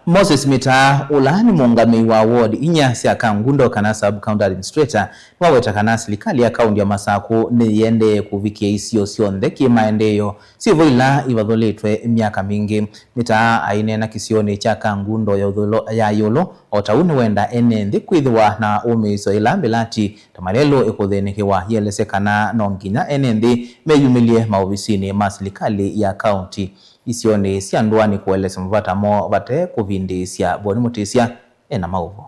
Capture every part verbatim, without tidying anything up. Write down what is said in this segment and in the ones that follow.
Moses Mitaa, ũla nĩ mũũngamĩi wa ward inya sya Kangundo kana sub county administrator, nĩwaweta kana silikalĩ ya kaũnti ya Masakũ nĩyĩendee kũvikĩa isio syonthe kĩ maendeeo syĩvo ila ivathũlĩtwe myaka mingĩ. Mitaa aineena kĩsionĩ kya Kangundo ya ũthũlo ya ĩũlũ, o ta ũu nĩwenda ene nthĩ kwĩthĩwa na ũmĩĩsyo ĩla mĩlati ta malelũ ĩkũthĩnĩkĩwa. Yĩelesye kana no nginya ene nthĩ meyumĩlye maovisinĩ ma silikalĩ ya kaũnti isionĩ sya ndũanĩ kũelesya mavata moo vate kũvindĩĩsya. Boni Mũtĩsya ena maũvoo.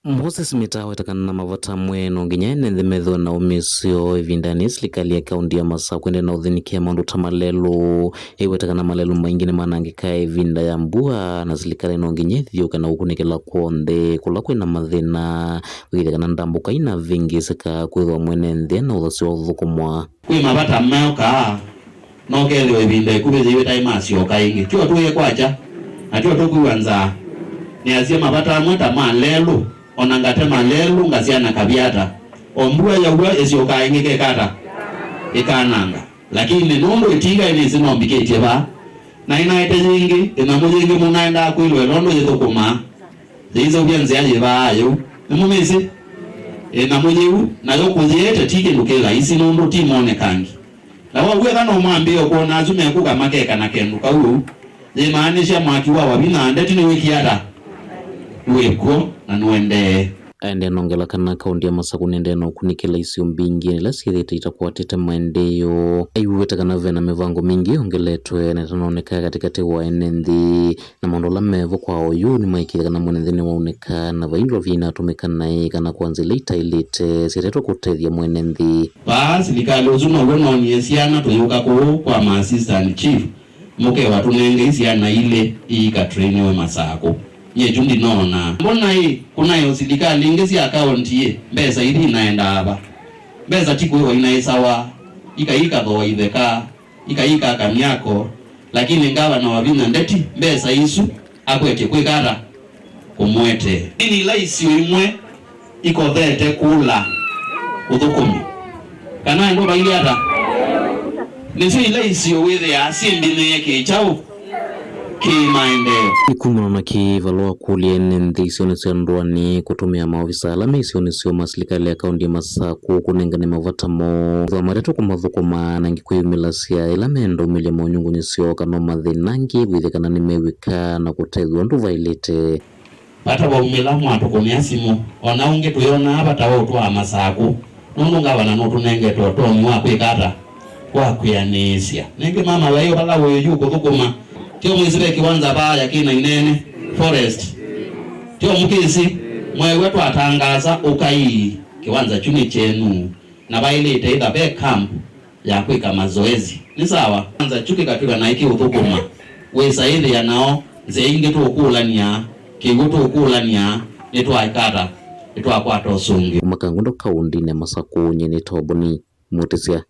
Moses Mitaa aweta kana mavata amwe no nginya ene nthĩ methĩwe na ũmĩĩsyo ĩvindanĩ silikalĩ ya kaũnti ya Masakũ ĩendee na ũthĩnĩkĩa maũndũ ta malelũ. Aiweta kana malelũ maingĩ nĩmanangĩkaa ĩvinda ya mbua, na silikalĩ no nginya ĩthiũũke na kũkunĩkĩla kw'onthe kũla kwĩna mathĩna, kũĩthya kana ndambũka inavĩngĩĩsĩka kwĩthĩwa mwene nthĩ na ũthasyo wa ũthũkũmwa. Kwĩ mavata meũkaa, no kethĩwe ĩvinda ĩkuvĩ yĩu ĩtaĩ masyoka ĩngĩ. Tyo tũye kwakya, na tyo tũkwĩw'a nzaa. Nĩasye mavata amwe ta ma lelũ, o na ngate ma lelũ, ngasya na kavyata. O mbua yaua ĩsyokaa ĩngĩ ĩkeka ata? Ĩkananga. Lakini nũndũ ĩtinga ĩnĩsĩ no mbikĩtye vaa, na ĩnaete yĩngĩ, ĩnyamũ yĩngĩ mũnaendaa kwĩlwe ĩla ũndũ yĩthũkũmaa. Yĩiseũvya nzĩa yĩvaa yĩu. Nĩmũmĩsĩ? Ĩnyamũ yĩu, nayo kũyĩete ti kĩndũ kĩ laisi nũndũ ti monekangi. Na wau ethwa no mwambĩĩe kwona asu mekũka makeka na kendũ kau ũu, yĩmaanisha mwaki wa wavinya ndeti nĩwĩkie ata? Wĩ kw'o na nũendee. Aendee nongela kana kaũnti ya Masakũ nĩendee na ũkunĩkĩla isio mbingĩ ila syĩthĩĩte itakwatĩte maendeeo. Aiweta kana ve na mĩvango mingĩ yongeletwe na ĩtanoneka katĩkatĩ wa ene nthĩ, na maũndũ ala mevo kwa oyu nĩmaĩkĩĩthya kana mwene nthĩ nĩwaunĩka na vai ndũa vya inatũmĩka naĩ kana kwa nzĩa ila itaĩlĩte syetetwe kũtethya mwene nthĩ. Vaa silikalĩ ũsu now'o noonie syana tũyũka kũũ kwa ma assistant chief, mũkewa tũnengei syana ilĩ iikatrainiwe Masakũ. Nyie kyu ndinoona. Mbona ĩ, kũnaĩ o silikalĩ ingĩ sya kaũnti ĩ, mbesa ithi inaendaa va? Mbesa ti kwĩwa inaĩsawa, ikai ikathooa itheka, ikai ikaka myako, lakini ngavana Wavinya ndeti mbesa isu akwetye kwĩka ata? Kũmũetee. Nĩ ila isio imwe ikothete kũla ũthũkũmi. Kana andũ vailye ata? Nĩsyo ila isio wĩthĩaa syĩmbinĩe kĩkyaũ? Kĩmaendeeo. Nĩ kumana na kĩĩ valũa kũlya ene nthĩ isionĩ sya ndũanĩ kũtũmĩa maovisa ala me isionĩ syoo ma silikalĩ ya kaũnti ya Masakũ kũnengane mavata moo, thwa matetwe kũmathũkũma na angĩ kwĩyumĩlasya ĩla meenda umĩlya monyungunyĩsyo kana mathĩna angĩ kwĩthĩa kana nĩmew'ĩka na kũtethw'a ũndũ vaĩlĩte. Vata vaumĩla mwatũkũnĩa simũ. O na ũngĩ tũyonaa vata wa ũtwaa Masakũ, nũndũ ngavana nũtũnengete ũtonyi wa kwĩka ata? Wa kwĩanĩĩsya. Nĩngĩ mama vaĩ vala wĩ yu kũthũkũma. Tyo mwĩsĩ ve kĩwanza vaaya kĩna inene, forest. Tyo mũkĩsĩ, mweew'a twatangaasa ũkai, kĩwanza kyu nĩ kyenyu. Na vaĩlĩte ĩtha ve camp ya kwĩka mazoezi. Nĩ sawa? Kwanza kyu kĩkatw'ĩka naĩ kĩũthũkũma. Wĩsa ĩthĩa nao, nzĩa ingĩ tũũkũlany'a, kĩw'ũ tũũkũlany'a, nĩtwaeka ata? Nĩtwakwata ũsũngĩo. Kuma Kangundo kaũndĩnĩ ya Masakũ, nyie nĩ Toboni Mũtĩsya.